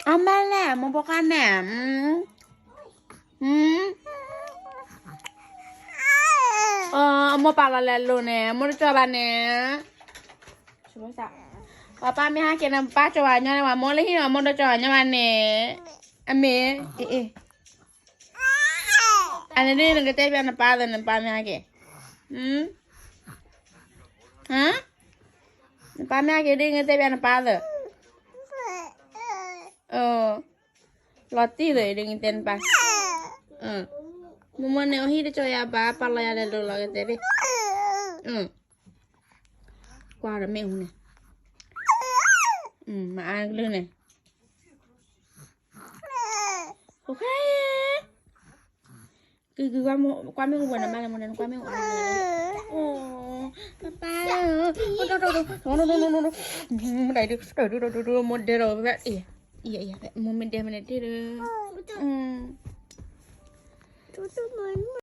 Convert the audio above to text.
အမဲလဲၣ် မိၢ်ဖိခွါန့ၣ်, အမိၢ်ပာ်လီၤလဲၤလိၤန့ၣ် အမိၢ်တကၠီဘၣ်န့ၣ်, ပၢ်ပၢ်မ့ၢ်ဟဲက့ၤန့ၣ် ပၢ်ကၠီဝဲညီန့ၣ် ပမိၢ်လၢဟံၣ်န့ၣ် အမိၢ်တကၠီဝဲညီဘၣ်န့ၣ်, အမ့ၢ်, အ့ၣ်အ့ၣ် အန့ၣ်ဒ်နကတဲပျးနပၢ်သၢ နပၢ်မ့ၢ်ဟဲက့ၤ, ဟါ, နပၢ်မ့ၢ်ဟဲက့ၤဒ်နကတဲပျးနပၢ်သၢ, လီၤတံၢ်သၢဒ်နကတဲနပၢ်, မိၢ်မိၢ်န့ၣ် အဟံၣ်တကၠီယၤဘၣ် ပာ်လီၤယၤလဲၤလိၤလီၤကတဲဘၣ်, ကွၢ်ဒီးမ့ၣ်အူန့ၣ်, မၤအါကလုၢ်န့ၣ် ကကွၢ်မ့ၣ်အူဝဲနမါလၢမိၢ်ဒဲ နကွၢ်မ့ၣ်အူအါလၢ, ပၢ်ပၢ်, ဒိၣ်ဒိၣ်ဒိၣ်ဒိၣ်ဒိၣ်, မိၢ်ဒဲဒီး, မိၢ်မ့ၢ်ဒဲမနုၤတ့ၢ်ဒီး,